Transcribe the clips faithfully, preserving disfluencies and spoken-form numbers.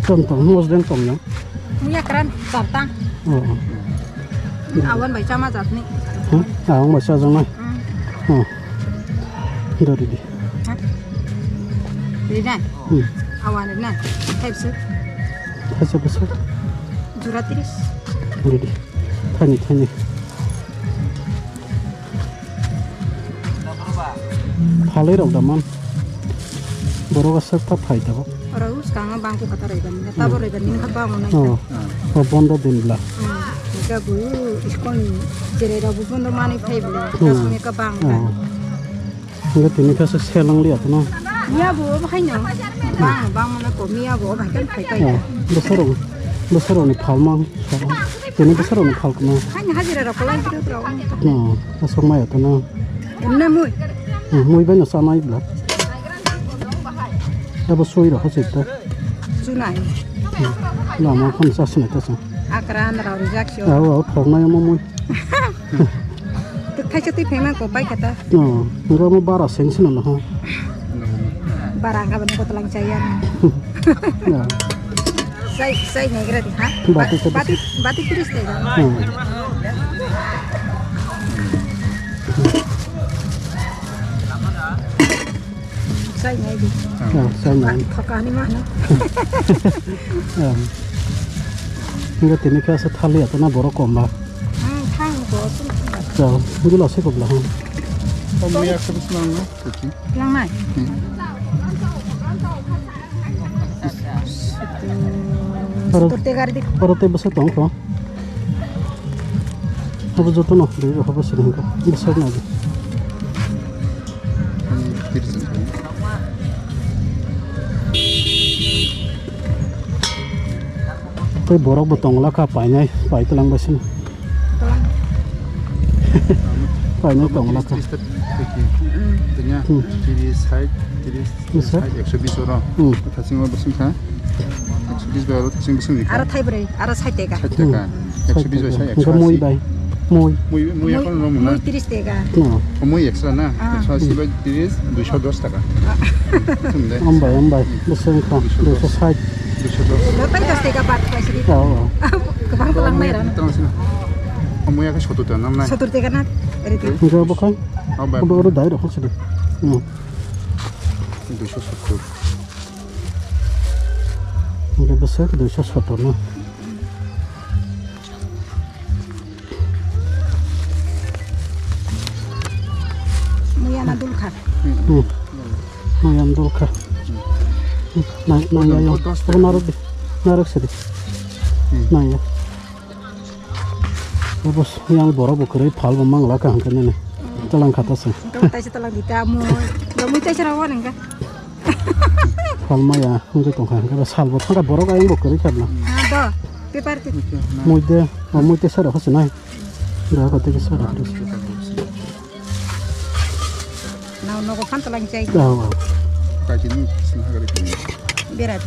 Tong tong, mos deng tong yang. Muya kran, sartang. Oh. Awan bai chama jatni. Hmm? Awan bai chajang nai. Hmm. Oh. Dori di. Ha? Di nai. Hmm. Awan di nai. Type sih. Type sih. Jura tiris. Dori di. Thani, thani. Phalwi rok da man. Borok aswk ta phai tabuk. Oro swkango bangkuk kata raiba nini, hmm, tabuk raiba nini kha bangma nai. Oh. Oh, bondo din bla. Hmm. Eka bu iskon jere rok bu bondo mani phai bla. Hmm. Kasuni ka bang ka. Oh. Hingke tini khe se seleng liya tino. Miya bo obo haino. Bang, bang mano ko miya bo obo hai kan phai phai. Oh, bwsarok, bwsarokni phalmang. Tini bwsarokni phalkma. Haino hajira rok kolai kiri rok. Oh, asok maya tino. Emne mui. Hmm, mui bai no sanai bla. Abo soi rok hachik ta. Chunai. Hmm, lama khon chasnai ta chwng. Akran rok rijak sio. Awo, awo, thoknai omo mui. Thaisa twi phaima ko pai khata. Oh, hingke omo bara seng sino no ha. Bara hingka bani kotolang chaya. Ya. Sai, sai negra di ha. Bati Ba-, bati, bati tiris tega. Hmm. Sai ngai di. Oh, sai ngai. Thokani mana. Um. Hingke tini khe asa thali atana borok kom ba. Hmm, thang bo sum thang. Chao, bujula se kobla ha. Kamu ya sebes nang na? Kuki. Lang nai. Hmm. Aro, aro te bwswk tong kho. Abo joto no, bwswk na. Tei borok bo tongla kha painai, pai twlang bai sini. Painai tongla kha. Hmm. Tini tiris, sait, tiris, sait, ekso bis oro. Hmm. Thasing oro bising kha. Ekso bis bai oro thasing bising rikha. Aro thaibrwi, aro sait teka. Sait teka. Hmm. Ekso bis bai sait, ekso asi. Hingke mui bai. Mui. Mui, mui mui, ekho no muna. Mui tiris teka. Hmm. Mui extra na. Ah. Ekso asi bai tiris, duiso dos taka. Ah. Hambai, hambai. Bwswk wngkha? Duiso dos. Duiso sait. Duiso dos. Jotai dos teka bad paisidi. Oh, oh. Kwbang kwbang nai rano. Tong sini. Hambai ya khe sotur taka nang nai. Sotur teka na. Eri teka. Hingke bo khai? Oh, bai. Bo oro dai rok sidi. Hmm. Duiso sotur. Hingke bwswk duiso sotur no. Muya na dulkha. Hmm. Muya na dulkha. Nang, nang ya yo. Abo narok di. Narok sidi. Hmm. Nang ya. Abo yang borok bo kwrwi phal bo mangla kaham khe nini. Talang khata se. Talang taisa talang dita mui. Mui taisa rawa nengka. Phalmaya wngwi tongkha, hwnkhe salbo thangkha borok ayang bo kwrwi kha bwla. Ah, do, paper te. Muide, o muite sero hose nai. Dua ko teke sero. Nau nogo phan talang chai. Ah, ah. Kaisini sini hagari kini. Berat.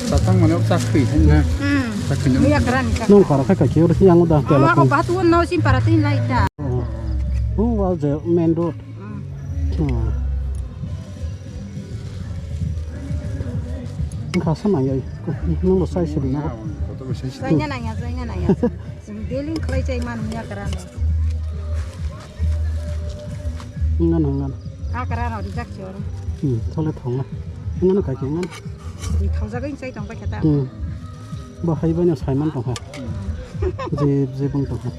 Tatang mane chak twi thangna. Hmm. Chak twi. Muya kran ka. Nung khara kha kha khe oro yang da tela. Ama ko batu no sim para tin lai ta. Oh. Oh, wa je main road. Hmm. Hmm. Kha sa nang yai. Nung bo sai sidi na. Koto bo sai sidi. Sai na nang ya, sai na nang ya. Sing dealing khlai chai man muya kran. Ngan ngan. Akara no rijak chor. Hmm, thole thong na. Ngan kai ngan. Di thong jaga insai tong pa khata. Hmm. Ba hai ba no saiman tong ha. Je je bang tong ha.